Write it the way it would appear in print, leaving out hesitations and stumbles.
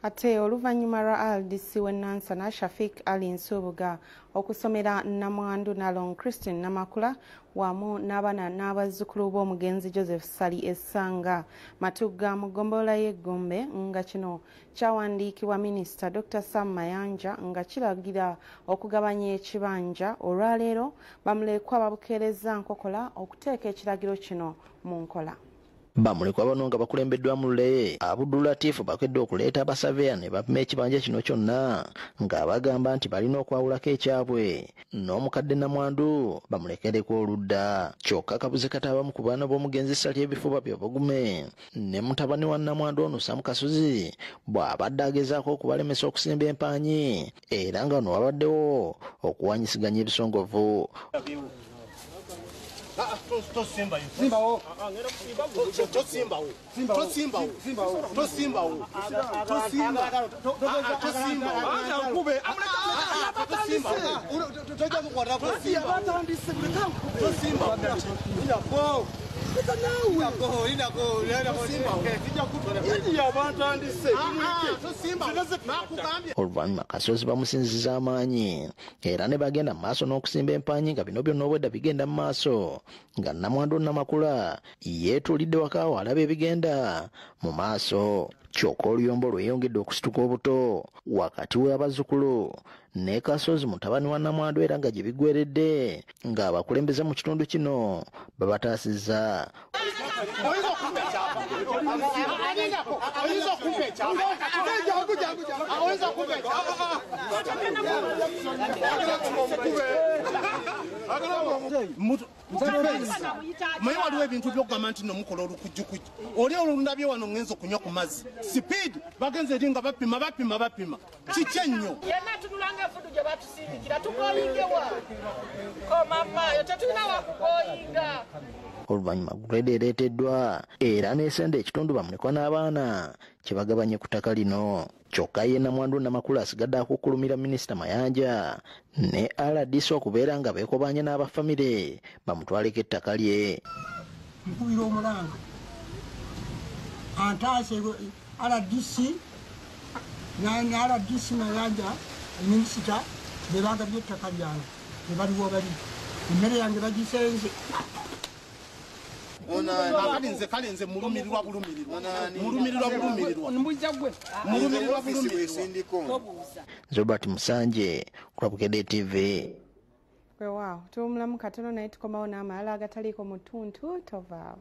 Ate oluvannyuma lwa RDC w'e Nansana Shafiq Ali Nsubuga okusomera Namwandu Nalong Christine Namakula wamu n'abaana n'abazzukulu b'omugenzi Joseph Ssali Essanga Matugga mu ggombolola y'e Gombe, nga kino kyawandiikibwa Minisita Dr. Sam Mayanja nga kiragira okugabanya ekibanja, olwaleero bamulekwa babukeerezza nkokola okuteeka ekiragiro kino mu nkola. Bamulekwa bano nga bakulembeddwamu Lule Abdul-Latif bakedde okuleeta abasaveya ne bapima ekibanja kino kyonna nga bagamba nti balina okwawulako ekyabwe n'omukadde Namwandu bamulekereko oludda. Kyokka kabuze kata abamu ku baana b'omugenzi Ssali ebifuba byobugume ne mutabani wa Namwandu ono Sam Kasozi bw'abadde agezaako okubalemesa okusimba empaanyi era nga ono wabaddewo okuwanyisiganya ebisongovu. Oluvannyuma Kasozi bamusinziza amaanyi era ne bagenda mu maaso n'okusimba empaanyi nga bino byonna obwedda bigenda mu maaso nga Namwandu Namakula yeetuulidde wakaawo alaba ebigenda mu maaso. Kyokka oluyombo lweyongedde okusituka obuto wakati w'abazzukulu ne Kasozi mutabani wa Namwandu era nga gye biggweredde ng'abakulembeze mu kitundu kino babataasizza. Maye waliwo ebintu by'okugamba nti nno mukola olukujjukujju. Oli olundabye wano ngenze okunywa ku mazzi. Sipiidi bagenze eri nga bapima bapima bapima. Kiki ennyo? Yenna atunula ng'enfudu gye batusindikira tugoyingewa. Komamaayo tetulina wakugoyinga. Oluvannyuma grade ereeteddwa era n'esenda ekitundu bamulekwa n'abaana kye bagabanye ku ttaka lino. Kyokka ye Namwandu Namakula asigadde akukkulumira Minisita Mayanja ne RDC okubeera nga beekobanye n'abafamire bamutwaleko ettaka lye. Nkubira omulanga antaase RDC ne RDC Mayanja minisita be bagabye ettaka lyange be baliwo bali emmere yange bagisenze. Kale nze kale nze mulumirirwa bulumirirwa mulumirirwa bulumirirwa mulumirirwa bulumirirwa. Robert Musanje ku Bukedde TV. Weewaawo tuwumulamu katono naye tukomawo n'amalala agataliiko mu ttuntu tovaawo.